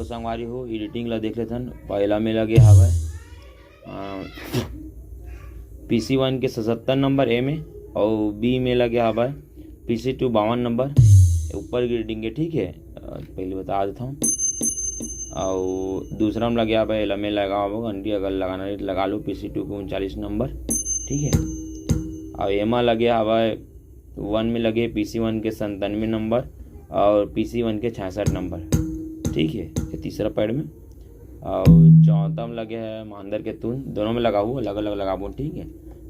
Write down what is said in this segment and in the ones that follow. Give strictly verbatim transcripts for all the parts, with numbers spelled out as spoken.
तो संगवारी हो, एडिटिंग ला देख लेथन। पहला में लगे हवय पीसी वन के सतहत्तर नंबर ए में, और बी में लगे हवय पीसी टू बावन नंबर, ऊपर ग्रेडिंग के, ठीक है। अ, पहले बता देता हूँ। और दूसरा में लगे हवय, एला में लगाओ घंटी, अगर लगाना रही तो लगा लो, पीसी टू के उनचालीस नंबर, ठीक है। और एमा लगे हवय वन में लगे पीसी वन के संतानवे नंबर और पीसी वन के छियासठ नंबर, ठीक है, ये तीसरा पैड में। और चौथा में लगे है मांदर के तून, दोनों में लगाहू, अलग अलग लगाबो, ठीक है।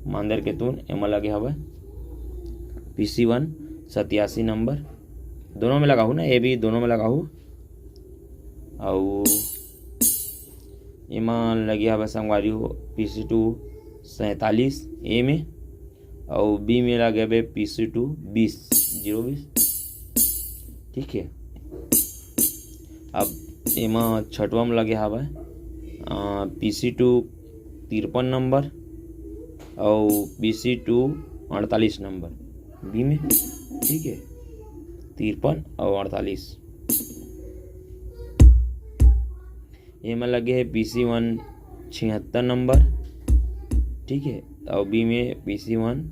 मांदर के तून एमा लगे हवय पीसी वन सत्यासी नंबर, दोनों में लगाहू ना, ए बी दोनों में लगाहू। और एमा लगे हवय संगवारी हो पीसी टू सैंतालीस ए में, और बी में लगे हवय पीसी टू बीस, जीरो बीस, ठीक है। अब एमा छठवा में लगे हवय पीसी टू तिरपन नंबर और पीसी टू अड़तालीस नंबर बी में, ठीक है, तिरपन और अड़तालीस। एमा लगे है पीसी वन छिहत्तर नंबर, ठीक है, और बी में पीसी वन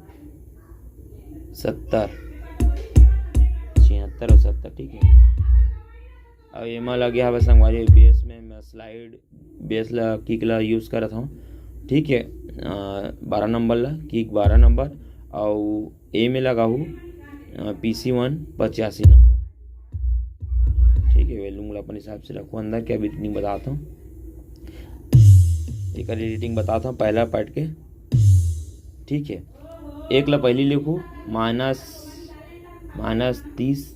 सत्तर, छिहत्तर और सत्तर, ठीक है। और एमा लगे हवय संगवारी बेस में, मैं स्लाइड बेस ला, किक ला यूज करत हूँ, ठीक है। बारह नंबर ला, किक बारह नंबर, और ए में लगाहू पीसी वन पचासी नंबर, ठीक है। वॉल्यूम ला अपन हिसाब से रखो अंदर के, अभी एडिटिंग बताता हूँ, एक एडिटिंग बताता हूँ पहला पार्ट के, ठीक है। एक ला पहली लिखू, माइनस, माइनस तीस,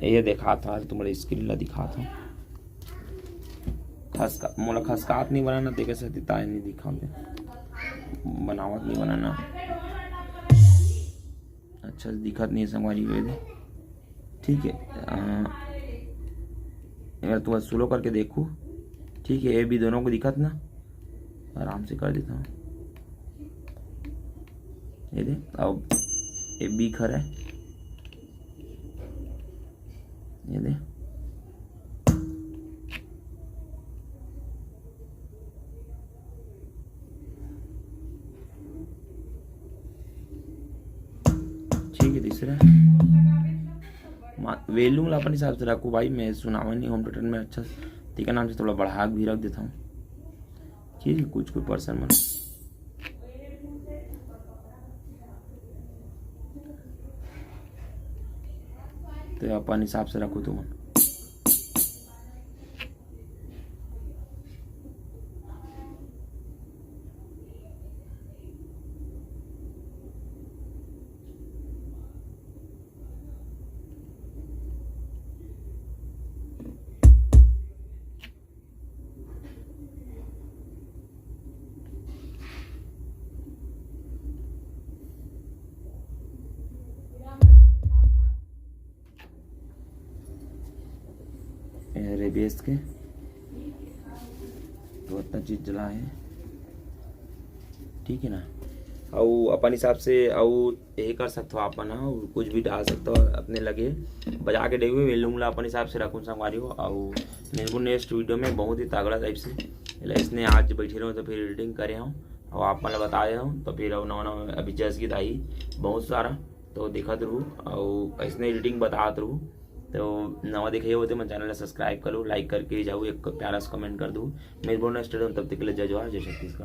ये देखा था तुम्हारे स्क्रीन ला दिखा था। खसका मोला खसकात नहीं बनाना, तेकर सेती ताय नहीं दिखाते, बनावत नहीं बनाना। अच्छा दिखत नहीं है संगवारी हो, ये दे, ठीक है। अ, अगर तुम स्लो करके देखू, ठीक है, ए बी दोनों को दिखत ना, आराम से कर देता हूँ। ये दे, अब ए बी खड़ा है, ये दे। ठीक है, तीसरा मा-, वॉल्यूम ला अपन हिसाब से रखो भाई, मैं सुनावा नहीं होम थिएटर में अच्छा, ठीक है, नाम से थोड़ा बढ़ा के भी रख देता हूँ, ठीक है, कुछ कोई पर्सन मन तो अपन हिसाब से रखो तुमन। ये रे बेस के तो उतना चीज जला है, ठीक है ना। अउ अपन हिसाब से अउ यही कर सकते हो अपन, हाँ, कुछ भी डाल सकते हो अपने लगे बजा के डेगू। ये लूंग ला अपन हिसाब से रखूँ संगवारी हो। अउ मिलबो नेक्स्ट वीडियो में बहुत ही तगड़ा टाइप से। एला इसने आज बैठे रहो तो फिर एडिटिंग करे हूँ और आप मन ला बताए हूँ, तो फिर अउ नवा नवा अभी जस गीत आई बहुत सारा, तो देखत रहू अउ ऐसने एडिटिंग बतात रहू। तो नवा देखे हो तो मैं चैनल ला सब्सक्राइब करो, लाइक करके जाऊ, एक प्यारा सा कमेंट कर दू। मिलबो नेक्स्ट वीडियो में, तब तक के लिए जय जोहार, जय छत्तीसगढ़।